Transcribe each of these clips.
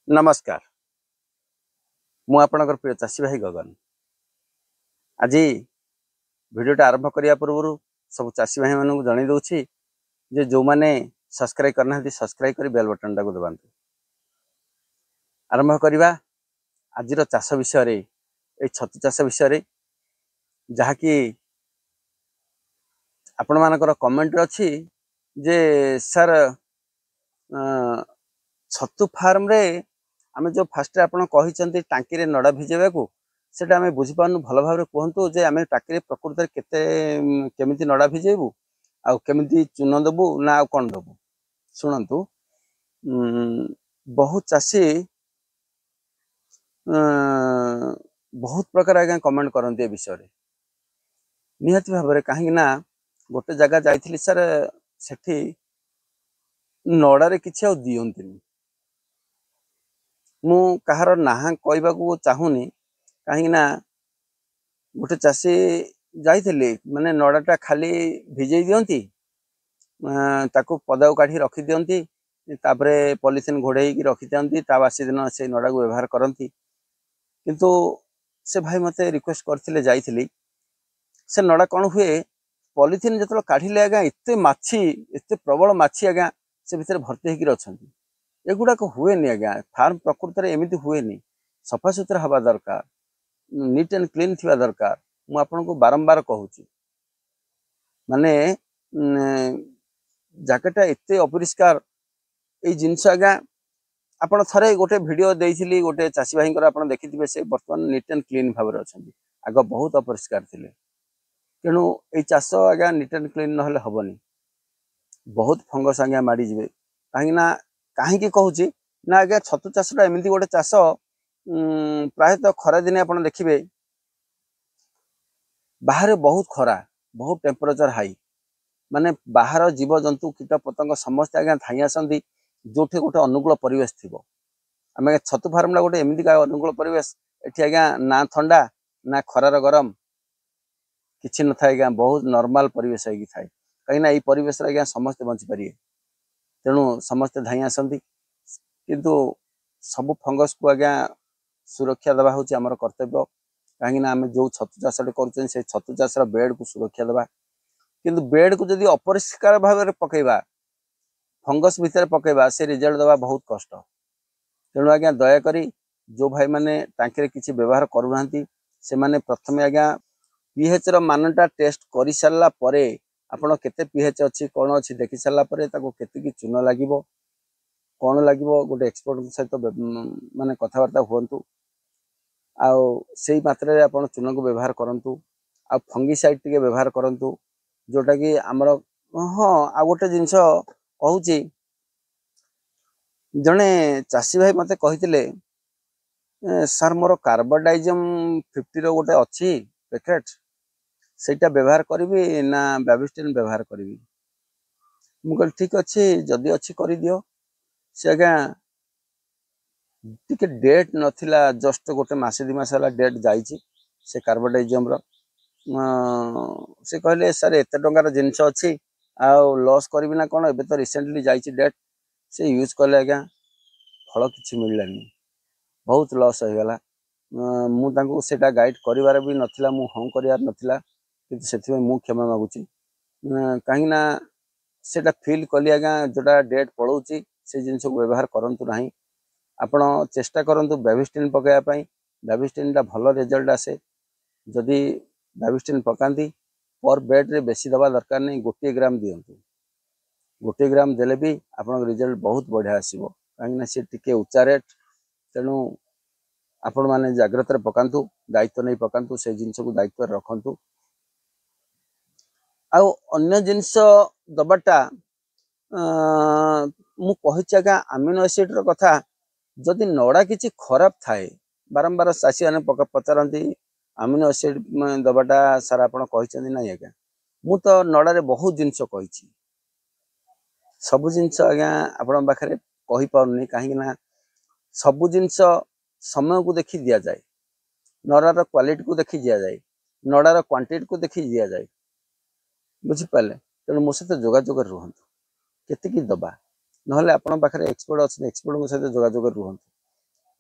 ନମସ୍କାର, ମୁଁ ଆପଣଙ୍କର ପ୍ରିୟ ଚାଷୀ ଭାଇ ଗଗନ। ଆଜି ଭିଡ଼ିଓଟା ଆରମ୍ଭ କରିବା ପୂର୍ବରୁ ସବୁ ଚାଷୀ ଭାଇମାନଙ୍କୁ ଜଣାଇ ଦେଉଛି ଯେ ଯେଉଁମାନେ ସବସ୍କ୍ରାଇବ୍ କରିନାହାନ୍ତି, ସବସ୍କ୍ରାଇବ୍ କରି ବେଲ୍ ବଟନଟାକୁ ଦବାନ୍ତୁ। ଆରମ୍ଭ କରିବା ଆଜିର ଚାଷ ବିଷୟରେ, ଏଇ ଛତୁ ଚାଷ ବିଷୟରେ, ଯାହାକି ଆପଣମାନଙ୍କର କମେଣ୍ଟରେ ଅଛି ଯେ ସାର୍, ଛତୁ ଫାର୍ମରେ ଆମେ ଯେଉଁ ଫାଷ୍ଟରେ ଆପଣ କହିଛନ୍ତି ଟାଙ୍କିରେ ନଡ଼ା ଭିଜେଇବାକୁ, ସେଇଟା ଆମେ ବୁଝିପାରୁନୁ। ଭଲ ଭାବରେ କୁହନ୍ତୁ ଯେ ଆମେ ଟାଙ୍କିରେ ପ୍ରକୃତରେ କେତେ କେମିତି ନଡ଼ା ଭିଜେଇବୁ ଆଉ କେମିତି ଚୂନ ଦେବୁ ନା ଆଉ କ'ଣ ଦେବୁ? ଶୁଣନ୍ତୁ, ବହୁତ ଚାଷୀ ବହୁତ ପ୍ରକାର ଆଜ୍ଞା କମେଣ୍ଟ କରନ୍ତି ଏ ବିଷୟରେ ନିହାତି ଭାବରେ। କାହିଁକି ନା ଗୋଟେ ଜାଗା ଯାଇଥିଲି ସାର୍, ସେଠି ନଡ଼ାରେ କିଛି ଆଉ ଦିଅନ୍ତିନି। ମୁଁ କାହାର ନାଁ କହିବାକୁ ଚାହୁଁନି, କାହିଁକି ନା ଗୋଟେ ଚାଷୀ ଯାଇଥିଲି, ମାନେ ନଡ଼ାଟା ଖାଲି ଭିଜେଇ ଦିଅନ୍ତି, ତାକୁ ପଦାକୁ କାଢ଼ି ରଖିଦିଅନ୍ତି, ତାପରେ ପଲିଥିନ୍ ଘୋଡ଼େଇକି ରଖିଦିଅନ୍ତି, ତା ବାସି ଦିନ ସେଇ ନଡ଼ାକୁ ବ୍ୟବହାର କରନ୍ତି। କିନ୍ତୁ ସେ ଭାଇ ମୋତେ ରିକ୍ୱେଷ୍ଟ କରିଥିଲେ, ଯାଇଥିଲି। ସେ ନଡ଼ା କ'ଣ ହୁଏ, ପଲିଥିନ୍ ଯେତେବେଳେ କାଢ଼ିଲେ ଆଜ୍ଞା, ଏତେ ମାଛି, ଏତେ ପ୍ରବଳ ମାଛି ଆଜ୍ଞା ସେ ଭିତରେ ଭର୍ତ୍ତି ହେଇକିରି ଅଛନ୍ତି। ଏଗୁଡ଼ାକ ହୁଏନି ଆଜ୍ଞା। ଫାର୍ମ ପ୍ରକୃତରେ ଏମିତି ହୁଏନି। ସଫାସୁତୁରା ହେବା ଦରକାର, ନିଟ୍ ଆଣ୍ଡ କ୍ଲିନ୍ ଥିବା ଦରକାର। ମୁଁ ଆପଣଙ୍କୁ ବାରମ୍ବାର କହୁଛି, ମାନେ ଜାଗାଟା ଏତେ ଅପରିଷ୍କାର। ଏଇ ଜିନିଷ ଆଜ୍ଞା, ଆପଣ ଥରେ ଗୋଟେ ଭିଡ଼ିଓ ଦେଇଥିଲି ଗୋଟେ ଚାଷୀ ଭାଇଙ୍କର, ଆପଣ ଦେଖିଥିବେ, ସେ ବର୍ତ୍ତମାନ ନିଟ୍ ଆଣ୍ଡ କ୍ଲିନ୍ ଭାବରେ ଅଛନ୍ତି, ଆଗ ବହୁତ ଅପରିଷ୍କାର ଥିଲେ। ତେଣୁ ଏଇ ଚାଷ ଆଜ୍ଞା ନିଟ୍ ଆଣ୍ଡ କ୍ଲିନ୍ ନହେଲେ ହେବନି, ବହୁତ ଫଙ୍ଗସ୍ ଆଜ୍ଞା ମାଡ଼ିଯିବେ। କାହିଁକି ନା କାହିଁକି କହୁଛି ନା ଆଜ୍ଞା, ଛତୁ ଚାଷଟା ଏମିତି ଗୋଟେ ଚାଷ, ପ୍ରାୟତଃ ଖରାଦିନେ ଆପଣ ଦେଖିବେ ବାହାରେ ବହୁତ ଖରା, ବହୁତ ଟେମ୍ପରେଚର ହାଇ, ମାନେ ବାହାର ଜୀବଜନ୍ତୁ, କୀଟ ପତଙ୍ଗ ସମସ୍ତେ ଆଜ୍ଞା ଧାଇଁ ଆସନ୍ତି ଯେଉଁଠି ଗୋଟେ ଅନୁକୂଳ ପରିବେଶ ଥିବ। ଆମେ ଛତୁ ଫାର୍ମଟା ଗୋଟେ ଏମିତିକା ଅନୁକୂଳ ପରିବେଶ, ଏଠି ଆଜ୍ଞା ନା ଥଣ୍ଡା ନା ଖରାର ଗରମ କିଛି ନଥାଏ ଆଜ୍ଞା, ବହୁତ ନର୍ମାଲ ପରିବେଶ ହେଇକି ଥାଏ। କାହିଁକିନା ଏଇ ପରିବେଶରେ ଆଜ୍ଞା ସମସ୍ତେ ବଞ୍ଚିପାରିବେ, ତେଣୁ ସମସ୍ତେ ଧାଇଁ ଆସନ୍ତି। କିନ୍ତୁ ସବୁ ଫଙ୍ଗସକୁ ଆଜ୍ଞା ସୁରକ୍ଷା ଦେବା ହେଉଛି ଆମର କର୍ତ୍ତବ୍ୟ, କାହିଁକିନା ଆମେ ଯେଉଁ ଛତୁ ଚାଷଟି କରୁଛନ୍ତି, ସେଇ ଛତୁ ଚାଷର ବେଡ଼କୁ ସୁରକ୍ଷା ଦେବା। କିନ୍ତୁ ବେଡ଼କୁ ଯଦି ଅପରିଷ୍କାର ଭାବରେ ପକେଇବା, ଫଙ୍ଗସ୍ ଭିତରେ ପକେଇବା, ସେ ରେଜଲ୍ଟ ଦେବା ବହୁତ କଷ୍ଟ। ତେଣୁ ଆଜ୍ଞା ଦୟାକରି ଯେଉଁ ଭାଇମାନେ ଟାଙ୍କିରେ କିଛି ବ୍ୟବହାର କରୁନାହାନ୍ତି, ସେମାନେ ପ୍ରଥମେ ଆଜ୍ଞା ପିଏଚ୍ର ମାନଟା ଟେଷ୍ଟ କରିସାରିଲା ପରେ, ଆପଣ କେତେ ପିଏଚ୍ ଅଛି କ'ଣ ଅଛି ଦେଖି ସାରିଲା ପରେ, ତାକୁ କେତିକି ଚୂନ ଲାଗିବ କ'ଣ ଲାଗିବ, ଗୋଟେ ଏକ୍ସପର୍ଟଙ୍କ ସହିତ ମାନେ କଥାବାର୍ତ୍ତା ହୁଅନ୍ତୁ ଆଉ ସେଇ ମାତ୍ରାରେ ଆପଣ ଚୂନକୁ ବ୍ୟବହାର କରନ୍ତୁ ଆଉ ଫଙ୍ଗିସାଇଡ଼୍ ଟିକେ ବ୍ୟବହାର କରନ୍ତୁ, ଯେଉଁଟାକି ଆମର। ହଁ, ଆଉ ଗୋଟେ ଜିନିଷ କହୁଛି, ଜଣେ ଚାଷୀ ଭାଇ ମୋତେ କହିଥିଲେ, ସାର୍, ମୋର କାର୍ବୋଡାଇଜମ୍ 50ର ଗୋଟେ ଅଛି ପ୍ୟାକେଟ୍, ସେଇଟା ବ୍ୟବହାର କରିବି ନା ବ୍ୟାବିଷ୍ଟିନ୍ ବ୍ୟବହାର କରିବି? ମୁଁ କହିଲି, ଠିକ୍ ଅଛି, ଯଦି ଅଛି କରିଦିଅ। ସେ ଆଜ୍ଞା ଟିକେ ଡେଟ୍ ନଥିଲା, ଜଷ୍ଟ ଗୋଟେ ମାସେ 2 ମାସ ହେଲା ଡେଟ୍ ଯାଇଛି ସେ କାର୍ବୋଡାଇଜମ୍ର। ସେ କହିଲେ, ସାର୍, ଏତେ ଟଙ୍କାର ଜିନିଷ ଅଛି ଆଉ ଲସ୍ କରିବି ନା କ'ଣ? ଏବେ ତ ରିସେଣ୍ଟଲି ଯାଇଛି ଡେଟ୍। ସେ ୟୁଜ୍ କଲେ ଆଜ୍ଞା, ଫଳ କିଛି ମିଳିଲାନି, ବହୁତ ଲସ୍ ହେଇଗଲା। ମୁଁ ତାଙ୍କୁ ସେଇଟା ଗାଇଡ଼ କରିବାର ବି ନଥିଲା, ମୁଁ ହଁ କରିବାର ନଥିଲା, କିନ୍ତୁ ସେଥିପାଇଁ ମୁଁ କ୍ଷମା ମାଗୁଛି। କାହିଁକିନା ସେଇଟା ଫିଲ୍ କଲି ଆଜ୍ଞା, ଯେଉଁଟା ଡେଟ୍ ପଳାଉଛି ସେ ଜିନିଷକୁ ବ୍ୟବହାର କରନ୍ତୁ ନାହିଁ। ଆପଣ ଚେଷ୍ଟା କରନ୍ତୁ ବ୍ୟାଭିଷ୍ଟିନ୍ ପକାଇବା ପାଇଁ। ବ୍ୟାଭିଷ୍ଟିନ୍ଟା ଭଲ ରେଜଲ୍ଟ ଆସେ ଯଦି ବ୍ୟାଭିଷ୍ଟିନ୍ ପକାନ୍ତି। ପର୍ ବେଡ଼୍ରେ ବେଶୀ ଦେବା ଦରକାର ନାହିଁ, 1 ଗ୍ରାମ ଦିଅନ୍ତୁ। 1 ଗ୍ରାମ ଦେଲେ ବି ଆପଣଙ୍କ ରେଜଲ୍ଟ ବହୁତ ବଢ଼ିଆ ଆସିବ, କାହିଁକିନା ସେ ଟିକେ ଉଚ୍ଚା ରେଟ୍। ତେଣୁ ଆପଣମାନେ ଜାଗ୍ରତରେ ପକାନ୍ତୁ, ଦାୟିତ୍ୱ ନେଇ ପକାନ୍ତୁ, ସେଇ ଜିନିଷକୁ ଦାୟିତ୍ୱରେ ରଖନ୍ତୁ। ଆଉ ଅନ୍ୟ ଜିନିଷ ଦେବାଟା ମୁଁ କହିଛି ଆଜ୍ଞା, ଆମିନୋ ଏସିଡ଼ର କଥା। ଯଦି ନଡ଼ା କିଛି ଖରାପ ଥାଏ, ବାରମ୍ବାର ଚାଷୀମାନେ ପଚାରନ୍ତି, ଆମିନୋ ଏସିଡ଼ ଦେବାଟା ସାର୍ ଆପଣ କହିଛନ୍ତି? ନାଇଁ ଆଜ୍ଞା, ମୁଁ ତ ନଡ଼ାରେ ବହୁତ ଜିନିଷ କହିଛି। ସବୁ ଜିନିଷ ଆଜ୍ଞା ଆପଣଙ୍କ ପାଖରେ କହିପାରୁନି, କାହିଁକି ନା ସବୁ ଜିନିଷ ସମୟକୁ ଦେଖି ଦିଆଯାଏ, ନଡ଼ାର କ୍ୱାଲିଟିକୁ ଦେଖି ଦିଆଯାଏ, ନଡ଼ାର କ୍ୱାଣ୍ଟିଟିକୁ ଦେଖି ଦିଆଯାଏ, ବୁଝିପାରିଲେ? ତେଣୁ ମୋ ସହିତ ଯୋଗାଯୋଗରେ ରୁହନ୍ତୁ କେତିକି ଦେବା, ନହେଲେ ଆପଣଙ୍କ ପାଖରେ ଏକ୍ସପର୍ଟ ଅଛନ୍ତି, ଏକ୍ସପର୍ଟଙ୍କ ସହିତ ଯୋଗାଯୋଗରେ ରୁହନ୍ତୁ।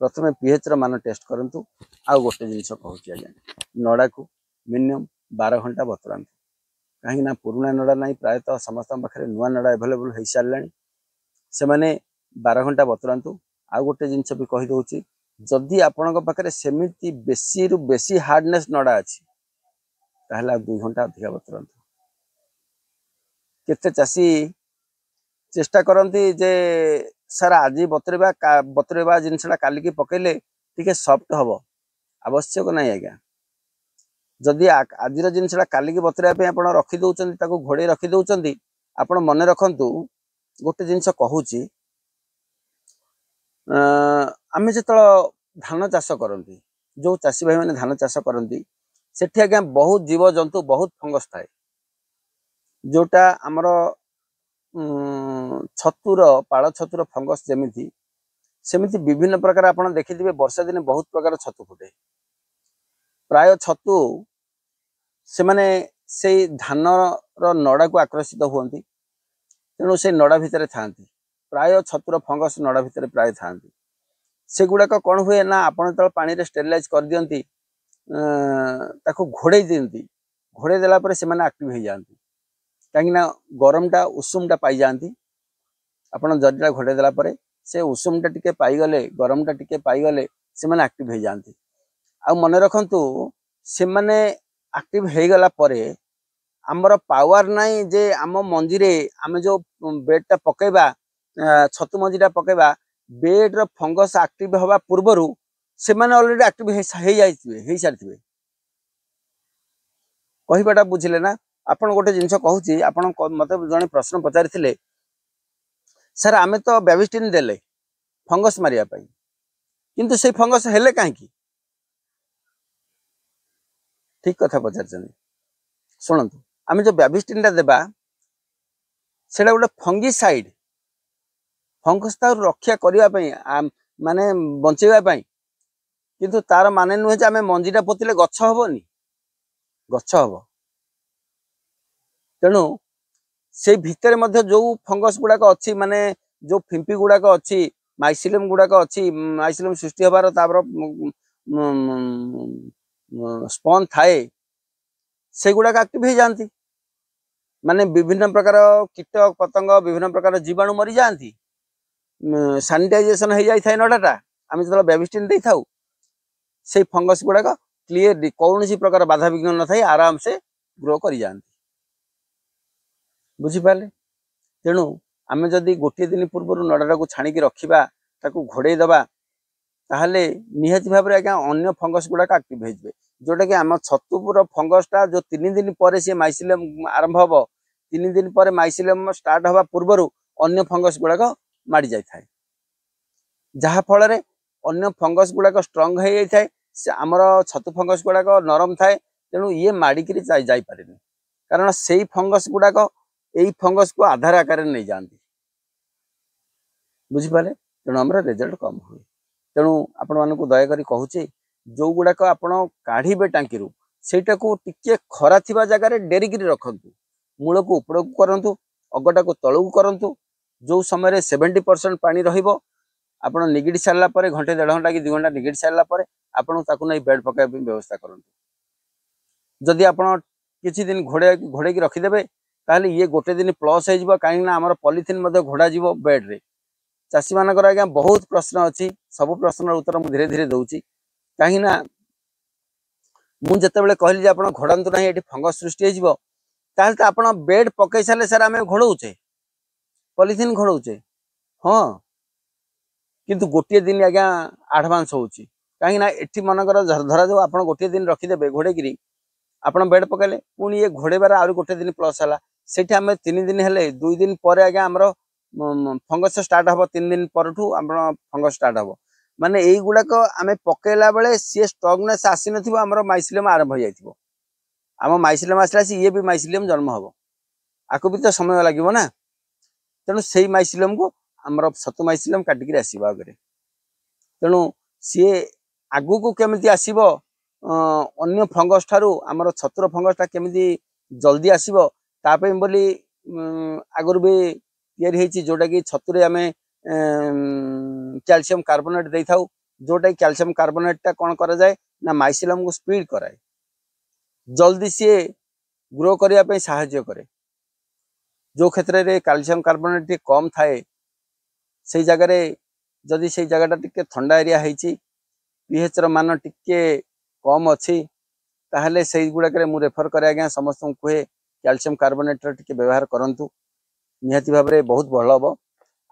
ପ୍ରଥମେ ପିଏଚ୍ର ମାନ ଟେଷ୍ଟ କରନ୍ତୁ। ଆଉ ଗୋଟେ ଜିନିଷ କହୁଛି ଆଜ୍ଞା, ନଡ଼ାକୁ ମିନିମମ୍ 12 ଘଣ୍ଟା ବତୁରାନ୍ତୁ। କାହିଁକିନା ପୁରୁଣା ନଡ଼ା ନାହିଁ, ପ୍ରାୟତଃ ସମସ୍ତଙ୍କ ପାଖରେ ନୂଆ ନଡ଼ା ଆଭେଲେବୁଲ୍ ହେଇସାରିଲାଣି। ସେମାନେ 12 ଘଣ୍ଟା ବତୁରାନ୍ତୁ। ଆଉ ଗୋଟେ ଜିନିଷ ବି କହିଦେଉଛି, ଯଦି ଆପଣଙ୍କ ପାଖରେ ସେମିତି ବେଶୀରୁ ବେଶୀ ହାର୍ଡ଼ନେସ୍ ନଡ଼ା ଅଛି, ତାହେଲେ ଆଉ 2 ଘଣ୍ଟା ଅଧିକା ବତୁରାନ୍ତୁ। କେତେ ଚାଷୀ ଚେଷ୍ଟା କରନ୍ତି ଯେ ସାର୍ ଆଜି ବତୁରେଇବା, ବତୁରେଇବା ଜିନିଷଟା କାଲିକି ପକେଇଲେ ଟିକେ ସଫ୍ଟ ହବ। ଆବଶ୍ୟକ ନାହିଁ ଆଜ୍ଞା। ଯଦି ଆଜିର ଜିନିଷଟା କାଲିକି ବତୁରେଇବା ପାଇଁ ଆପଣ ରଖିଦେଉଛନ୍ତି, ତାକୁ ଘୋଡ଼େଇ ରଖିଦେଉଛନ୍ତି, ଆପଣ ମନେ ରଖନ୍ତୁ ଗୋଟେ ଜିନିଷ କହୁଛି, ଆମେ ଯେତେବେଳେ ଧାନ ଚାଷ କରନ୍ତି, ଯେଉଁ ଚାଷୀ ଭାଇମାନେ ଧାନ ଚାଷ କରନ୍ତି, ସେଠି ଆଜ୍ଞା ବହୁତ ଜୀବଜନ୍ତୁ, ବହୁତ ଫଙ୍ଗସ୍ ଥାଏ, ଯେଉଁଟା ଆମର ଛତୁର, ପାଳ ଛତୁର ଫଙ୍ଗସ୍ ଯେମିତି, ସେମିତି ବିଭିନ୍ନ ପ୍ରକାର ଆପଣ ଦେଖିଥିବେ ବର୍ଷା ଦିନେ ବହୁତ ପ୍ରକାର ଛତୁ ଫୁଟେ। ପ୍ରାୟ ଛତୁ ସେମାନେ ସେଇ ଧାନର ନଡ଼ାକୁ ଆକର୍ଷିତ ହୁଅନ୍ତି, ତେଣୁ ସେଇ ନଡ଼ା ଭିତରେ ଥାଆନ୍ତି। ପ୍ରାୟ ଛତୁର ଫଙ୍ଗସ୍ ନଡ଼ା ଭିତରେ ପ୍ରାୟ ଥାଆନ୍ତି। ସେଗୁଡ଼ାକ କ'ଣ ହୁଏ ନା, ଆପଣ ଯେତେବେଳେ ପାଣିରେ ଷ୍ଟେରିଲାଇଜ୍ କରିଦିଅନ୍ତି, ତାକୁ ଘୋଡ଼େଇ ଦିଅନ୍ତି, ଘୋଡ଼େଇ ଦେଲା ପରେ ସେମାନେ ଆକ୍ଟିଭ୍ ହେଇଯାଆନ୍ତି। କାହିଁକିନା ଗରମଟା, ଉଷୁମଟା ପାଇଯାଆନ୍ତି। ଆପଣ ଜରିଟା ଘୋଡ଼େଇ ଦେଲା ପରେ ସେ ଉଷୁମଟା ଟିକେ ପାଇଗଲେ, ଗରମଟା ଟିକେ ପାଇଗଲେ ସେମାନେ ଆକ୍ଟିଭ୍ ହେଇଯାଆନ୍ତି। ଆଉ ମନେ ରଖନ୍ତୁ, ସେମାନେ ଆକ୍ଟିଭ୍ ହେଇଗଲା ପରେ ଆମର ପାୱାର ନାହିଁ ଯେ ଆମ ମଞ୍ଜିରେ ଆମେ ଯେଉଁ ବେଡ଼୍ଟା ପକେଇବା, ଛତୁ ମଞ୍ଜିଟା ପକେଇବା, ବେଡ଼୍ର ଫଙ୍ଗସ୍ ଆକ୍ଟିଭ୍ ହେବା ପୂର୍ବରୁ ସେମାନେ ଅଲରେଡ଼ି ଆକ୍ଟିଭ୍ ହେଇଯାଇଥିବେ, ହେଇସାରିଥିବେ। କହିବାଟା ବୁଝିଲେ ନା? ଆପଣ ଗୋଟେ ଜିନିଷ କହୁଛି, ଆପଣ ମୋତେ ଜଣେ ପ୍ରଶ୍ନ ପଚାରିଥିଲେ, ସାର୍ ଆମେ ତ ବ୍ୟାଭିଷ୍ଟିନ୍ ଦେଲେ ଫଙ୍ଗସ୍ ମାରିବା ପାଇଁ, କିନ୍ତୁ ସେଇ ଫଙ୍ଗସ୍ ହେଲେ କାହିଁକି? ଠିକ କଥା ପଚାରିଛନ୍ତି। ଶୁଣନ୍ତୁ, ଆମେ ଯେଉଁ ବ୍ୟାଭିଷ୍ଟିନ୍ଟା ଦେବା ସେଇଟା ଗୋଟେ ଫଙ୍ଗିସାଇଡ୍, ଫଙ୍ଗସ୍ ତାକୁ ରକ୍ଷା କରିବା ପାଇଁ, ମାନେ ବଞ୍ଚେଇବା ପାଇଁ। କିନ୍ତୁ ତାର ମାନେ ନୁହେଁ ଯେ ଆମେ ମଞ୍ଜିଟା ପୋତିଲେ ଗଛ ହବନି, ଗଛ ହବ। ତେଣୁ ସେଇ ଭିତରେ ମଧ୍ୟ ଯେଉଁ ଫଙ୍ଗସ୍ ଗୁଡ଼ାକ ଅଛି, ମାନେ ଯେଉଁ ଫିମ୍ପି ଗୁଡ଼ାକ ଅଛି, ମାଇସିଲିୟମ୍ ଗୁଡ଼ାକ ଅଛି, ମାଇସିଲିୟମ୍ ସୃଷ୍ଟି ହେବାର ତାର ସ୍ପନ୍ ଥାଏ, ସେଗୁଡ଼ାକ ଆକ୍ଟିଭ୍ ହେଇଯାଆନ୍ତି। ମାନେ ବିଭିନ୍ନ ପ୍ରକାର କୀଟ ପତଙ୍ଗ, ବିଭିନ୍ନ ପ୍ରକାର ଜୀବାଣୁ ମରିଯାଆନ୍ତି। ସାନିଟାଇଜେସନ୍ ହେଇଯାଇଥାଏ ନଡ଼ାଟା। ଆମେ ଯେତେବେଳେ ବ୍ୟାଭିଷ୍ଟିନ୍ ଦେଇଥାଉ, ସେଇ ଫଙ୍ଗସ୍ ଗୁଡ଼ାକ କ୍ଲିୟରଲି କୌଣସି ପ୍ରକାର ବାଧାବିଘ୍ନ ନଥାଇ ଆରାମସେ ଗ୍ରୋ କରିଯାଆନ୍ତି। ବୁଝିପାରିଲେ? ତେଣୁ ଆମେ ଯଦି ଗୋଟିଏ ଦିନ ପୂର୍ବରୁ ନଡ଼ାଟାକୁ ଛାଣିକି ରଖିବା, ତାକୁ ଘୋଡ଼େଇ ଦେବା, ତାହେଲେ ନିହାତି ଭାବରେ ଆଜ୍ଞା ଅନ୍ୟ ଫଙ୍ଗସ୍ ଗୁଡ଼ାକ ଆକ୍ଟିଭ୍ ହେଇଯିବେ। ଯେଉଁଟାକି ଆମ ଛତୁର ଫଙ୍ଗସ୍ଟା ଯେଉଁ 3 ଦିନ ପରେ ସିଏ ମାଇସିଲିୟମ୍ ଆରମ୍ଭ ହେବ, 3 ଦିନ ପରେ ମାଇସିଲିୟମ୍ ଷ୍ଟାର୍ଟ ହେବା ପୂର୍ବରୁ ଅନ୍ୟ ଫଙ୍ଗସ୍ ଗୁଡ଼ାକ ମାଡ଼ି ଯାଇଥାଏ, ଯାହାଫଳରେ ଅନ୍ୟ ଫଙ୍ଗସ୍ ଗୁଡ଼ାକ ଷ୍ଟ୍ରଙ୍ଗ ହେଇଯାଇଥାଏ। ସେ ଆମର ଛତୁ ଫଙ୍ଗସ୍ ଗୁଡ଼ାକ ନରମ ଥାଏ, ତେଣୁ ଇଏ ମାଡ଼ିକିରି ଯାଇପାରେନି, କାରଣ ସେଇ ଫଙ୍ଗସ୍ ଗୁଡ଼ାକ ଏଇ ଫଙ୍ଗସ୍କୁ ଆଧାର ଆକାରରେ ନେଇଯାଆନ୍ତି। ବୁଝିପାରିଲେ? ତେଣୁ ଆମର ରେଜଲ୍ଟ କମ୍ ହୁଏ। ତେଣୁ ଆପଣମାନଙ୍କୁ ଦୟାକରି କହୁଛି, ଯେଉଁଗୁଡ଼ାକ ଆପଣ କାଢ଼ିବେ ଟାଙ୍କିରୁ, ସେଇଟାକୁ ଟିକେ ଖରା ଥିବା ଜାଗାରେ ଡେରିକିରି ରଖନ୍ତୁ। ମୂଳକୁ ଉପରକୁ କରନ୍ତୁ, ଅଗଟାକୁ ତଳକୁ କରନ୍ତୁ। ଯେଉଁ ସମୟରେ 70% ପାଣି ରହିବ, ଆପଣ ନିଗିଡ଼ି ସାରିଲା ପରେ ଘଣ୍ଟେ ଦେଢ଼ ଘଣ୍ଟା କି 2 ଘଣ୍ଟା ନିଗିଡ଼ି ସାରିଲା ପରେ ଆପଣ ତାକୁ ନେଇ ବେଡ଼୍ ପକାଇବା ପାଇଁ ବ୍ୟବସ୍ଥା କରନ୍ତୁ। ଯଦି ଆପଣ କିଛି ଦିନ ଘୋଡ଼େଇକି ରଖିଦେବେ, ତାହେଲେ ଇଏ ଗୋଟେ ଦିନ ପ୍ଲସ୍ ହେଇଯିବ। କାହିଁକିନା ଆମର ପଲିଥିନ୍ ମଧ୍ୟ ଘୋଡ଼ାଯିବ ବେଡ଼୍ରେ। ଚାଷୀମାନଙ୍କର ଆଜ୍ଞା ବହୁତ ପ୍ରଶ୍ନ ଅଛି, ସବୁ ପ୍ରଶ୍ନର ଉତ୍ତର ମୁଁ ଧୀରେ ଧୀରେ ଦେଉଛି। କାହିଁକିନା ମୁଁ ଯେତେବେଳେ କହିଲି ଯେ ଆପଣ ଘୋଡ଼ାନ୍ତୁ ନାହିଁ, ଏଠି ଫଙ୍ଗସ୍ ସୃଷ୍ଟି ହେଇଯିବ, ତାହେଲେ ତ ଆପଣ ବେଡ଼୍ ପକେଇ ସାରିଲେ ସାର୍ ଆମେ ଘୋଡ଼ଉଛେ, ପଲିଥିନ୍ ଘୋଡ଼ଉଛେ, ହଁ, କିନ୍ତୁ ଗୋଟିଏ ଦିନ ଆଜ୍ଞା ଆଡ଼ଭାନ୍ସ ହେଉଛି। କାହିଁକିନା ଏଠି ମନେକର ଧରାଯାଉ ଆପଣ ଗୋଟିଏ ଦିନ ରଖିଦେବେ ଘୋଡ଼େଇକିରି, ଆପଣ ବେଡ଼୍ ପକେଇଲେ, ପୁଣି ଇଏ ଘୋଡ଼େଇବାର ଆହୁରି ଗୋଟେ ଦିନ ପ୍ଲସ୍ ହେଲା, ସେଇଠି ଆମେ 3 ଦିନ ହେଲେ 2 ଦିନ ପରେ ଆଜ୍ଞା ଆମର ଫଙ୍ଗସ୍ ଷ୍ଟାର୍ଟ ହେବ। 3 ଦିନ ପରଠୁ ଆମର ଫଙ୍ଗସ୍ ଷ୍ଟାର୍ଟ ହେବ। ମାନେ ଏଇଗୁଡ଼ାକ ଆମେ ପକେଇଲା ବେଳେ ସିଏ ଷ୍ଟ୍ରଙ୍ଗନେସ୍ ଆସିନଥିବ, ଆମର ମାଇସିଲିୟମ୍ ଆରମ୍ଭ ହେଇଯାଇଥିବ। ଆମ ମାଇସିଲିୟମ୍ ଆସିଲା ଆସି ଇଏ ବି ମାଇସିଲିୟମ୍ ଜନ୍ମ ହେବ, ଆକୁ ବି ତ ସମୟ ଲାଗିବ ନା। ତେଣୁ ସେଇ ମାଇସିଲିୟମ୍କୁ ଆମର ଛତୁ ମାଇସିଲିୟମ୍ କାଟିକିରି ଆସିବ ଆଗରେ। ତେଣୁ ସିଏ ଆଗକୁ କେମିତି ଆସିବ, ଅନ୍ୟ ଫଙ୍ଗସ୍ ଠାରୁ ଆମର ଛତୁର ଫଙ୍ଗସ୍ଟା କେମିତି ଜଲ୍ଦି ଆସିବ, ତା ପାଇଁ ବୋଲି ଆଗରୁ ବି ତିଆରି ହେଇଛି, ଯେଉଁଟାକି ଛତୁରେ ଆମେ କ୍ୟାଲସିୟମ୍ କାର୍ବୋନେଟ୍ ଦେଇଥାଉ। ଯେଉଁଟାକି କ୍ୟାଲସିୟମ କାର୍ବୋନେଟ୍ଟା କ'ଣ କରାଯାଏ ନା ମାଇସିଲମକୁ ସ୍ପିଡ୍ କରାଏ, ଜଲ୍ଦି ସିଏ ଗ୍ରୋ କରିବା ପାଇଁ ସାହାଯ୍ୟ କରେ। ଯେଉଁ କ୍ଷେତ୍ରରେ କ୍ୟାଲସିୟମ କାର୍ବୋନେଟ୍ ଟିକେ କମ୍ ଥାଏ, ସେଇ ଜାଗାରେ ଯଦି ସେଇ ଜାଗାଟା ଟିକେ ଥଣ୍ଡା ଏରିଆ ହେଇଛି, ପିଏଚ୍ର ମାନ ଟିକେ କମ୍ ଅଛି, ତାହେଲେ ସେଇଗୁଡ଼ାକରେ ମୁଁ ରେଫର କରେ ଆଜ୍ଞା, ସମସ୍ତଙ୍କୁ କୁହେ କ୍ୟାଲସିୟମ କାର୍ବୋନେଟ୍ର ଟିକେ ବ୍ୟବହାର କରନ୍ତୁ, ନିହାତି ଭାବରେ ବହୁତ ଭଲ ହେବ।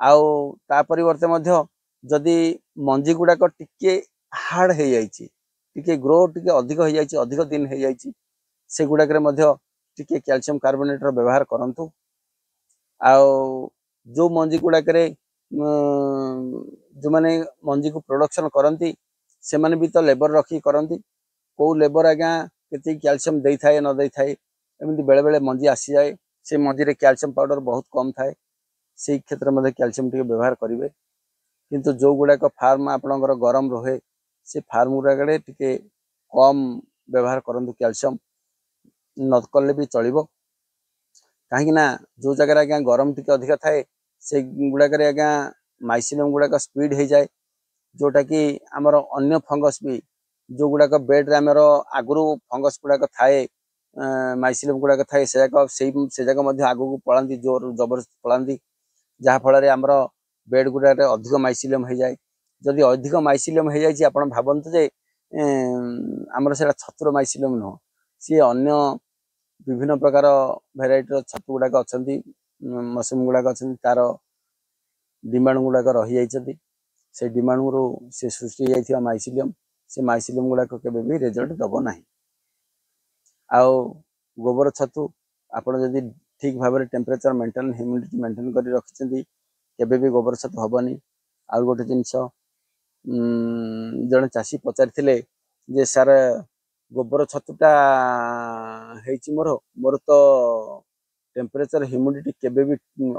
ଆଉ ତା ପରିବର୍ତ୍ତେ ମଧ୍ୟ ଯଦି ମଞ୍ଜି ଗୁଡ଼ାକ ଟିକେ ହାର୍ଡ଼ ହେଇଯାଇଛି, ଟିକେ ଗ୍ରୋ ଟିକେ ଅଧିକ ହେଇଯାଇଛି, ଅଧିକ ଦିନ ହେଇଯାଇଛି, ସେଗୁଡ଼ାକରେ ମଧ୍ୟ ଟିକେ କ୍ୟାଲସିୟମ କାର୍ବୋନେଟ୍ର ବ୍ୟବହାର କରନ୍ତୁ। ଆଉ ଯେଉଁ ମଞ୍ଜି ଗୁଡ଼ାକରେ ଯେଉଁମାନେ ମଞ୍ଜିକୁ ପ୍ରଡକ୍ସନ୍ କରନ୍ତି, ସେମାନେ ବି ତ ଲେବର ରଖିକି କରନ୍ତି। କେଉଁ ଲେବର ଆଜ୍ଞା କେତିକି କ୍ୟାଲସିୟମ ଦେଇଥାଏ ନ ଦେଇଥାଏ, ଏମିତି ବେଳେବେଳେ ମଞ୍ଜି ଆସିଯାଏ, ସେ ମଞ୍ଜିରେ କ୍ୟାଲସିୟମ ପାଉଡ଼ର ବହୁତ କମ୍ ଥାଏ, ସେଇ କ୍ଷେତ୍ରରେ ମଧ୍ୟ କ୍ୟାଲସିୟମ ଟିକେ ବ୍ୟବହାର କରିବେ। କିନ୍ତୁ ଯେଉଁଗୁଡ଼ାକ ଫାର୍ମ ଆପଣଙ୍କର ଗରମ ରୁହେ, ସେ ଫାର୍ମ ଗୁଡ଼ାକରେ ଟିକେ କମ୍ ବ୍ୟବହାର କରନ୍ତୁ କ୍ୟାଲସିୟମ, ନ କଲେ ବି ଚଳିବ। କାହିଁକି ନା ଯେଉଁ ଜାଗାରେ ଆଜ୍ଞା ଗରମ ଟିକେ ଅଧିକା ଥାଏ, ସେଗୁଡ଼ାକରେ ଆଜ୍ଞା ମାଇସିଲିୟମ ଗୁଡ଼ାକ ସ୍ପିଡ୍ ହେଇଯାଏ, ଯେଉଁଟାକି ଆମର ଅନ୍ୟ ଫଙ୍ଗସ୍ ବି ଯେଉଁଗୁଡ଼ାକ ବେଡ଼୍ରେ ଆମର ଆଗରୁ ଫଙ୍ଗସ୍ ଗୁଡ଼ାକ ଥାଏ, ମାଇସିଲିୟମ ଗୁଡ଼ାକ ଥାଏ, ସେ ଯାକ ସେଇ ସେ ଯାକ ମଧ୍ୟ ଆଗକୁ ପଳାନ୍ତି, ଜୋର ଜବରଦସ୍ତ ପଳାନ୍ତି, ଯାହାଫଳରେ ଆମର ବେଡ଼୍ ଗୁଡ଼ାକରେ ଅଧିକ ମାଇସିଲିୟମ ହେଇଯାଏ। ଯଦି ଅଧିକ ମାଇସିଲିୟମ ହେଇଯାଇଛି, ଆପଣ ଭାବନ୍ତୁ ଯେ ଆମର ସେଇଟା ଛତୁର ମାଇସିଲିୟମ ନୁହଁ, ସିଏ ଅନ୍ୟ ବିଭିନ୍ନ ପ୍ରକାର ଭେରାଇଟିର ଛତୁ ଗୁଡ଼ାକ ଅଛନ୍ତି, ମସରୁମ୍ ଗୁଡ଼ାକ ଅଛନ୍ତି, ତାର ଡିମାଣ୍ଡ ଗୁଡ଼ାକ ରହିଯାଇଛନ୍ତି। ସେଇ ଡିମାଣ୍ଡରୁ ସେ ସୃଷ୍ଟି ହେଇଯାଇଥିବା ମାଇସିଲିୟମ, ସେ ମାଇସିଲିୟମ ଗୁଡ଼ାକ କେବେ ବି ରେଜଲ୍ଟ ଦେବ ନାହିଁ। ଆଉ ଗୋବର ଛତୁ ଆପଣ ଯଦି ଠିକ୍ ଭାବରେ ଟେମ୍ପରେଚର ମେଣ୍ଟେନ୍, ହ୍ୟୁମିଡ଼ିଟି ମେଣ୍ଟେନ୍ କରି ରଖିଛନ୍ତି, କେବେ ବି ଗୋବର ଛତୁ ହେବନି। ଆଉ ଗୋଟେ ଜିନିଷ, ଜଣେ ଚାଷୀ ପଚାରିଥିଲେ ଯେ ସାର୍, ଗୋବର ଛତୁଟା ହେଇଛି ମୋର, ମୋର ତ ଟେମ୍ପରେଚର ହ୍ୟୁମିଡ଼ିଟି କେବେ ବି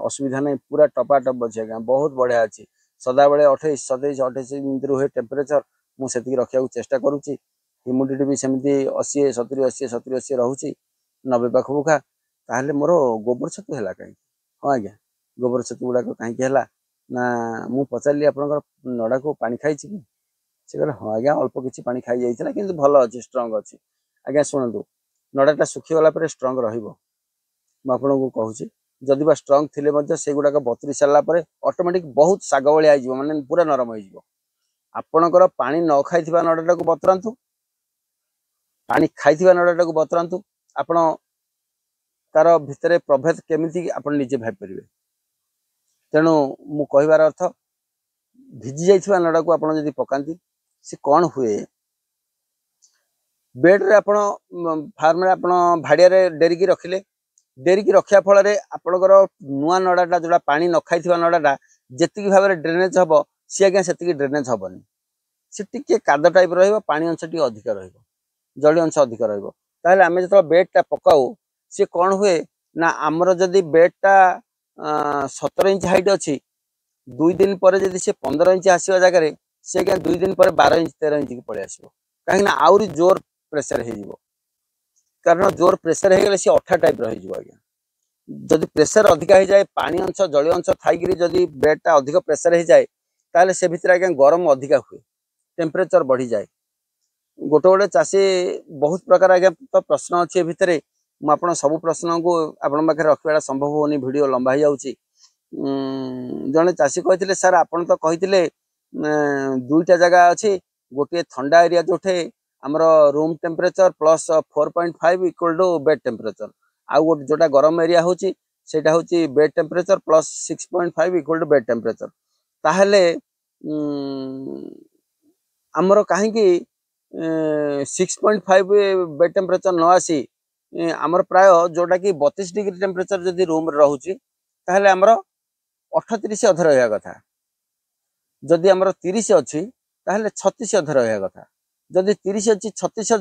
ଅସୁବିଧା ନାହିଁ, ପୁରା ଟପାଟପ ଅଛି ଆଜ୍ଞା, ବହୁତ ବଢ଼ିଆ ଅଛି, ସଦାବେଳେ 28 27 28 ଏମିତି ରୁହେ ଟେମ୍ପରେଚର, ମୁଁ ସେତିକି ରଖିବାକୁ ଚେଷ୍ଟା କରୁଛି, ହ୍ୟୁମିଡ଼ିଟି ବି ସେମିତି 80 70 80 70 80 ରହୁଛି, 90 ପାଖପୁଖା, ତାହେଲେ ମୋର ଗୋବର ଛତୁ ହେଲା କାହିଁକି? ହଁ ଆଜ୍ଞା, ଗୋବର ଛତୁ ଗୁଡ଼ାକ କାହିଁକି ହେଲା ନା, ମୁଁ ପଚାରିଲି ଆପଣଙ୍କର ନଡ଼ାକୁ ପାଣି ଖାଇଛି କି? ସେ କହିଲେ ହଁ ଆଜ୍ଞା, ଅଳ୍ପ କିଛି ପାଣି ଖାଇଯାଇଥିଲା, କିନ୍ତୁ ଭଲ ଅଛି, ଷ୍ଟ୍ରଙ୍ଗ ଅଛି। ଆଜ୍ଞା ଶୁଣନ୍ତୁ, ନଡ଼ାଟା ଶୁଖିଗଲା ପରେ ଷ୍ଟ୍ରଙ୍ଗ ରହିବ, ମୁଁ ଆପଣଙ୍କୁ କହୁଛି। ଯଦି ବା ଷ୍ଟ୍ରଙ୍ଗ ଥିଲେ ମଧ୍ୟ ସେଗୁଡ଼ାକ ବତୁରି ସାରିଲା ପରେ ଅଟୋମେଟିକ୍ ବହୁତ ଶାଗ ଭଳିଆ ହେଇଯିବ, ମାନେ ପୁରା ନରମ ହେଇଯିବ। ଆପଣଙ୍କର ପାଣି ନ ଖାଇଥିବା ନଡ଼ାଟାକୁ ବତୁରାନ୍ତୁ, ପାଣି ଖାଇଥିବା ନଡ଼ାଟାକୁ ବତୁରାନ୍ତୁ, ଆପଣ ତାର ଭିତରେ ପ୍ରଭେଦ କେମିତି ଆପଣ ନିଜେ ଭାବିପାରିବେ। ତେଣୁ ମୁଁ କହିବାର ଅର୍ଥ, ଭିଜି ଯାଇଥିବା ନଡ଼ାକୁ ଆପଣ ଯଦି ପକାନ୍ତି, ସେ କ'ଣ ହୁଏ, ବେଡ଼୍ରେ ଆପଣ ଫାର୍ମରେ ଆପଣ ଭାଡ଼ିଆରେ ଡେରିକି ରଖିଲେ, ଡେରିକି ରଖିବା ଫଳରେ ଆପଣଙ୍କର ନୂଆ ନଡ଼ାଟା, ଯେଉଁଟା ପାଣି ନ ଖାଇଥିବା ନଡ଼ାଟା, ଯେତିକି ଭାବରେ ଡ୍ରେନେଜ୍ ହେବ, ସିଏ ଆଜ୍ଞା ସେତିକି ଡ୍ରେନେଜ୍ ହେବନି। ସେ ଟିକେ କାଦ ଟାଇପ୍ ରହିବ, ପାଣି ଅଂଶ ଟିକେ ଅଧିକ ରହିବ, ଜଳୀୟ ଅଂଶ ଅଧିକ ରହିବ। ତାହେଲେ ଆମେ ଯେତେବେଳେ ବେଡ଼୍ଟା ପକାଉ, ସିଏ କ'ଣ ହୁଏ ନା, ଆମର ଯଦି ବେଡ଼୍ଟା 17 ଇଞ୍ଚ ହାଇଟ୍ ଅଛି, 2 ଦିନ ପରେ ଯଦି ସେ 15 ଇଞ୍ଚ ଆସିବା ଜାଗାରେ, ସେ ଆଜ୍ଞା 2 ଦିନ ପରେ 12 ଇଞ୍ଚ 13 ଇଞ୍ଚକି ପଳେଇ ଆସିବ। କାହିଁକିନା ଆହୁରି ଜୋର ପ୍ରେସର ହେଇଯିବ, କାରଣ ଜୋର ପ୍ରେସର ହେଇଗଲେ ସିଏ ଅଠା ଟାଇପ୍ର ହେଇଯିବ ଆଜ୍ଞା। ଯଦି ପ୍ରେସର ଅଧିକା ହେଇଯାଏ, ପାଣି ଅଂଶ ଜଳୀୟ ଅଂଶ ଥାଇକିରି ଯଦି ବେଡ଼୍ଟା ଅଧିକ ପ୍ରେସର ହେଇଯାଏ, ତାହେଲେ ସେ ଭିତରେ ଆଜ୍ଞା ଗରମ ଅଧିକା ହୁଏ, ଟେମ୍ପରେଚର ବଢ଼ିଯାଏ। ଗୋଟେ ଗୋଟେ ଚାଷୀ ବହୁତ ପ୍ରକାର ଆଜ୍ଞା ତ ପ୍ରଶ୍ନ ଅଛି ଏ ଭିତରେ, ମୁଁ ଆପଣ ସବୁ ପ୍ରଶ୍ନକୁ ଆପଣଙ୍କ ପାଖରେ ରଖିବାଟା ସମ୍ଭବ ହେଉନି, ଭିଡ଼ିଓ ଲମ୍ବା ହେଇଯାଉଛି। ଜଣେ ଚାଷୀ କହିଥିଲେ, ସାର୍ ଆପଣ ତ କହିଥିଲେ 2ଟା ଜାଗା ଅଛି, ଗୋଟିଏ ଥଣ୍ଡା ଏରିଆ ଯେଉଁଠି ଆମର room temperature plus 4.5 equal to bed temperature, ଆଉ ଗୋଟେ ଯେଉଁଟା ଗରମ ଏରିଆ ହେଉଛି ସେଇଟା ହେଉଛି bed temperature plus 6.5 equal to bed temperature, ତାହେଲେ ଆମର କାହିଁକି 6.5 ବେଡ୍ ଟେମ୍ପରେଚର ନ ଆସି ଆମର ପ୍ରାୟ ଯେଉଁଟାକି 32 ଡିଗ୍ରୀ ଟେମ୍ପରେଚର ଯଦି ରୁମ୍ରେ ରହୁଛି, ତାହେଲେ ଆମର 38 ଅଧେ ରହିବା କଥା, ଯଦି ଆମର 30 ଅଛି ତାହେଲେ 36 ଅଧେ ରହିବା କଥା, ଯଦି 30 ଅଛି 36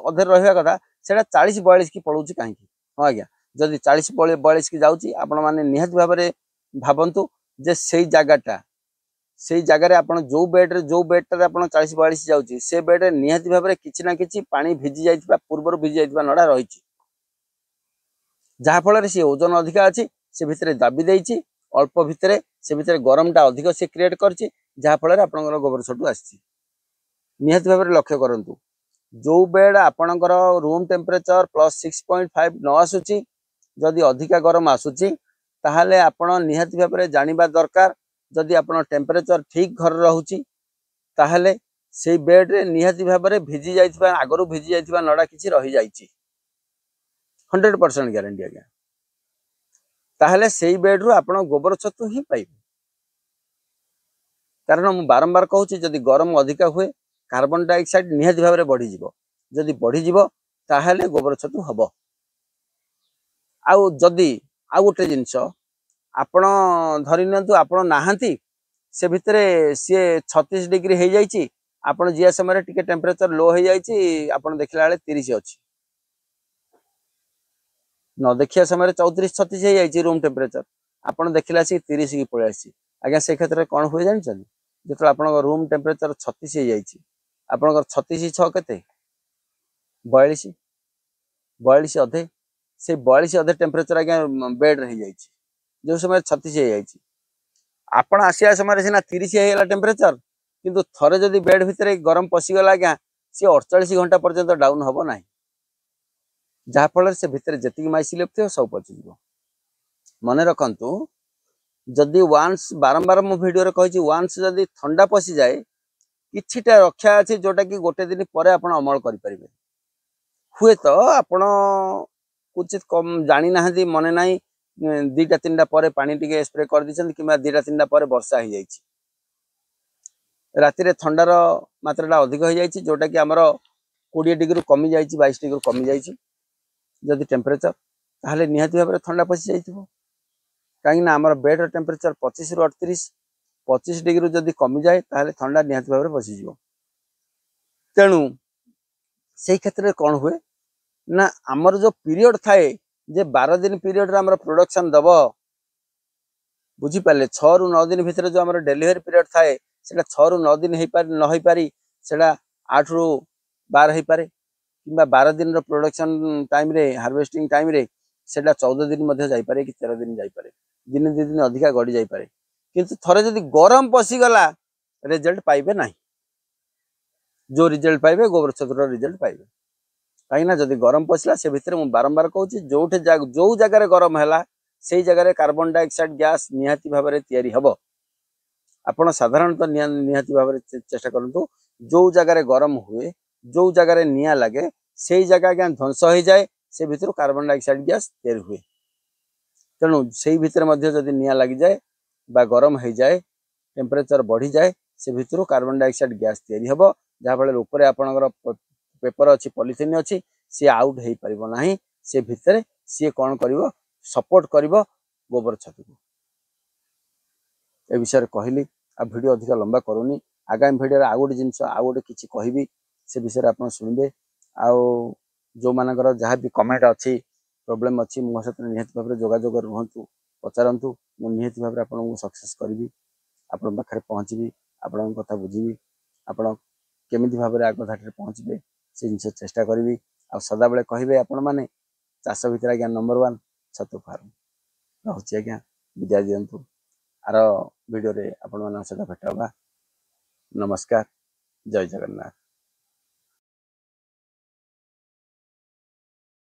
ଅଧେ ରହିବା କଥା, ସେଇଟା 40 42 କି ପଳଉଛି କାହିଁକି? ହଁ ଆଜ୍ଞା, ଯଦି 40 42 କି ଯାଉଛି, ଆପଣମାନେ ନିହାତି ଭାବରେ ଭାବନ୍ତୁ ଯେ ସେଇ ଜାଗାଟା, ସେଇ ଜାଗାରେ ଆପଣ ଯେଉଁ ବେଡ଼୍ରେ, ଯେଉଁ ବେଡ଼୍ଟାରେ ଆପଣ 40 42 ଯାଉଛି, ସେ ବେଡ଼୍ରେ ନିହାତି ଭାବରେ କିଛି ନା କିଛି ପାଣି ଭିଜି ଯାଇଥିବା, ପୂର୍ବରୁ ଭିଜି ଯାଇଥିବା ନଡ଼ା ରହିଛି, ଯାହାଫଳରେ ସିଏ ଓଜନ ଅଧିକା ଅଛି, ସେ ଭିତରେ ଦାବି ଦେଇଛି ଅଳ୍ପ ଭିତରେ, ସେ ଭିତରେ ଗରମଟା ଅଧିକ ସେ କ୍ରିଏଟ୍ କରିଛି, ଯାହାଫଳରେ ଆପଣଙ୍କର ଗୋବର ଛତୁ ଆସିଛି। ନିହାତି ଭାବରେ ଲକ୍ଷ୍ୟ କରନ୍ତୁ, ଯେଉଁ ବେଡ୍ ଆପଣଙ୍କର ରୁମ୍ ଟେମ୍ପରେଚର +6.5 ନ ଆସୁଛି, ଯଦି ଅଧିକା ଗରମ ଆସୁଛି, ତାହେଲେ ଆପଣ ନିହାତି ଭାବରେ ଜାଣିବା ଦରକାର, ଯଦି ଆପଣ ଟେମ୍ପରେଚର ଠିକ୍ ଘରେ ରହୁଛି, ତାହେଲେ ସେଇ ବେଡ୍ରେ ନିହାତି ଭାବରେ ଭିଜି ଯାଇଥିବା, ଆଗରୁ ଭିଜି ଯାଇଥିବା ନଡ଼ା କିଛି ରହିଯାଇଛି। 100% ଗ୍ୟାରେଣ୍ଟି ଆଜ୍ଞା। ତାହେଲେ ସେଇ ବେଡ୍ରୁ ଆପଣ ଗୋବର ଛତୁ ହିଁ ପାଇବେ। କାରଣ ମୁଁ ବାରମ୍ବାର କହୁଛି, ଯଦି ଗରମ ଅଧିକା ହୁଏ, କାର୍ବନ ଡାଇଅକ୍ସାଇଡ୍ ନିହାତି ଭାବରେ ବଢ଼ିଯିବ। ଯଦି ବଢ଼ିଯିବ, ତାହେଲେ ଗୋବର ଛତୁ ହବ। ଆଉ ଯଦି ଆଉ ଗୋଟେ ଜିନିଷ, ଆପଣ ଧରି ନିଅନ୍ତୁ ଆପଣ ନାହାନ୍ତି, ସେ ଭିତରେ ସିଏ 36 ଡିଗ୍ରୀ ହେଇଯାଇଛି, ଆପଣ ଯିବା ସମୟରେ ଟିକେ ଟେମ୍ପରେଚର ଲୋ ହେଇଯାଇଛି, ଆପଣ ଦେଖିଲା ବେଳେ 30 ଅଛି, ନ ଦେଖିବା ସମୟରେ 34 36 ହେଇଯାଇଛି ରୁମ୍ ଟେମ୍ପରେଚର, ଆପଣ ଦେଖିଲେ ଆସିକି 30କି ପଳେଇ ଆସିଛି ଆଜ୍ଞା, ସେ କ୍ଷେତ୍ରରେ କ'ଣ ହୁଏ ଜାଣିଛନ୍ତି? ଯେତେବେଳେ ଆପଣଙ୍କ ରୁମ୍ ଟେମ୍ପରେଚର 36 ହେଇଯାଇଛି, ଆପଣଙ୍କର 36 6 କେତେ? 42, 42 ଅଧେ। ସେଇ 42 ଅଧେ ଟେମ୍ପରେଚର ଆଜ୍ଞା ବେଡ୍ରେ ହେଇଯାଇଛି ଯେଉଁ ସମୟରେ 36 ହେଇଯାଇଛି। ଆପଣ ଆସିବା ସମୟରେ ସିନା 30 ହେଇଗଲା ଟେମ୍ପରେଚର, କିନ୍ତୁ ଥରେ ଯଦି ବେଡ୍ ଭିତରେ ଗରମ ପଶିଗଲା ଆଜ୍ଞା, ସିଏ 48 ଘଣ୍ଟା ପର୍ଯ୍ୟନ୍ତ ଡାଉନ୍ ହବ ନାହିଁ, ଯାହାଫଳରେ ସେ ଭିତରେ ଯେତିକି ମାଇସିଲିୟମ ଥିବ ସବୁ ପଚିଯିବ। ମନେ ରଖନ୍ତୁ, ଯଦି ୱାନ୍ସ, ବାରମ୍ବାର ମୁଁ ଭିଡ଼ିଓରେ କହିଛି, ୱାନ୍ସ ଯଦି ଥଣ୍ଡା ପଶିଯାଏ, କିଛିଟା ରକ୍ଷା ଅଛି, ଯୋଉଟାକି ଗୋଟେ ଦିନ ପରେ ଆପଣ ଅମଳ କରିପାରିବେ। ହୁଏତ ଆପଣ ଉଚିତ କମ୍ ଜାଣିନାହାନ୍ତି, ମନେ ନାହିଁ, 2ଟା 3ଟା ପରେ ପାଣି ଟିକେ ସ୍ପ୍ରେ କରିଦେଇଛନ୍ତି, କିମ୍ବା 2ଟା 3ଟା ପରେ ବର୍ଷା ହେଇଯାଇଛି, ରାତିରେ ଥଣ୍ଡାର ମାତ୍ରାଟା ଅଧିକ ହେଇଯାଇଛି, ଯୋଉଟାକି ଆମର 20 ଡିଗ୍ରୀରୁ କମିଯାଇଛି, 22 ଡିଗ୍ରୀରୁ କମିଯାଇଛି ଯଦି ଟେମ୍ପରେଚର, ତାହେଲେ ନିହାତି ଭାବରେ ଥଣ୍ଡା ପଶି ଯାଇଥିବ। କାହିଁକିନା ଆମର ବେଡ୍ର ଟେମ୍ପରେଚର 25ରୁ 38, 25 ଡିଗ୍ରୀରୁ ଯଦି କମିଯାଏ, ତାହେଲେ ଥଣ୍ଡା ନିହାତି ଭାବରେ ପଶିଯିବ। ତେଣୁ ସେଇ କ୍ଷେତ୍ରରେ କ'ଣ ହୁଏ ନା, ଆମର ଯେଉଁ ପିରିୟଡ଼ ଥାଏ ଯେ 12 ଦିନ ପିରିୟଡ଼ରେ ଆମର ପ୍ରଡକ୍ସନ୍ ଦବ, ବୁଝିପାରିଲେ? 6ରୁ 9 ଦିନ ଭିତରେ ଯେଉଁ ଆମର ଡେଲିଭରି ପିରିୟଡ଼ ଥାଏ, ସେଇଟା 6ରୁ 9 ଦିନ ହେଇପାରି ନ ହେଇପାରି ସେଇଟା 8ରୁ 12 ହେଇପାରେ, କିମ୍ବା 12 ଦିନର ପ୍ରଡକ୍ସନ୍ ଟାଇମ୍ରେ, ହାର୍ଭେଷ୍ଟିଂ ଟାଇମ୍ରେ ସେଇଟା 14 ଦିନ ମଧ୍ୟ ଯାଇପାରେ କି 13 ଦିନ ଯାଇପାରେ, ଦିନେ 2 ଦିନ ଅଧିକା ଗଡ଼ି ଯାଇପାରେ। କିନ୍ତୁ ଥରେ ଯଦି ଗରମ ପଶିଗଲା, ରେଜଲ୍ଟ ପାଇବେ ନାହିଁ। ଯେଉଁ ରେଜଲ୍ଟ ପାଇବେ, ଗୋବର ଛତୁର ରେଜଲ୍ଟ ପାଇବେ। କାହିଁକିନା ଯଦି ଗରମ ପଶିଲା ସେ ଭିତରେ, ମୁଁ ବାରମ୍ବାର କହୁଛି, ଯୋଉଠି ଯୋଉ ଜାଗାରେ ଗରମ ହେଲା, ସେଇ ଜାଗାରେ କାର୍ବନ ଡାଇଅକ୍ସାଇଡ୍ ଗ୍ୟାସ୍ ନିହାତି ଭାବରେ ତିଆରି ହବ। ଆପଣ ସାଧାରଣତଃ ନିହାତି ଭାବରେ ଚେଷ୍ଟା କରନ୍ତୁ, ଯୋଉ ଜାଗାରେ ଗରମ ହୁଏ, ଯୋଉ ଜାଗାରେ ନିଆଁ ଲାଗେ, ସେଇ ଜାଗା ଆଜ୍ଞା ଧ୍ୱଂସ ହେଇଯାଏ, ସେ ଭିତରୁ କାର୍ବନ ଡାଇଅକ୍ସାଇଡ୍ ଗ୍ୟାସ୍ ତିଆରି ହୁଏ। ତେଣୁ ସେଇ ଭିତରେ ମଧ୍ୟ ଯଦି ନିଆଁ ଲାଗିଯାଏ ବା ଗରମ ହେଇଯାଏ, ଟେମ୍ପରେଚର ବଢ଼ିଯାଏ, ସେ ଭିତରୁ କାର୍ବନ ଡାଇଅକ୍ସାଇଡ୍ ଗ୍ୟାସ୍ ତିଆରି ହେବ, ଯାହାଫଳରେ ଉପରେ ଆପଣଙ୍କର ପେପର ଅଛି, ପଲିଥିନ୍ ଅଛି, ସିଏ ଆଉଟ୍ ହେଇପାରିବ ନାହିଁ। ସେ ଭିତରେ ସିଏ କ'ଣ କରିବ? ସପୋର୍ଟ କରିବ ଗୋବର ଛତୁକୁ। ଏ ବିଷୟରେ କହିଲି, ଆଉ ଭିଡ଼ିଓ ଅଧିକ ଲମ୍ବା କରୁନି। ଆଗାମୀ ଭିଡ଼ିଓରେ ଆଉ ଗୋଟେ ଜିନିଷ, ଆଉ ଗୋଟେ କିଛି କହିବି, ସେ ବିଷୟରେ ଆପଣ ଶୁଣିବେ। ଆଉ ଯେଉଁମାନଙ୍କର ଯାହା ବି କମେଣ୍ଟ ଅଛି, ପ୍ରୋବ୍ଲେମ୍ ଅଛି, ମୋ ସହିତ ନିହାତି ଭାବରେ ଯୋଗାଯୋଗ ରୁହନ୍ତୁ, ପଚାରନ୍ତୁ। ମୁଁ ନିହାତି ଭାବରେ ଆପଣଙ୍କୁ ସକ୍ସେସ୍ କରିବି, ଆପଣଙ୍କ ପାଖରେ ପହଞ୍ଚିବି, ଆପଣଙ୍କ କଥା ବୁଝିବି, ଆପଣ କେମିତି ଭାବରେ ଆଗ ଧାଡ଼ିରେ ପହଞ୍ଚିବେ ସେ ଜିନିଷ ଚେଷ୍ଟା କରିବି। ଆଉ ସଦାବେଳେ କହିବେ ଆପଣମାନେ, ଚାଷ ଭିତରେ ଆଜ୍ଞା ନମ୍ବର 1 ଛତୁ ଫାର୍ମ। ରହୁଛି ଆଜ୍ଞା, ବିଦାୟ ଦିଅନ୍ତୁ। ଆର ଭିଡ଼ିଓରେ ଆପଣମାନଙ୍କ ସହିତ ଭେଟ ହେବା। ନମସ୍କାର, ଜୟ ଜଗନ୍ନାଥ।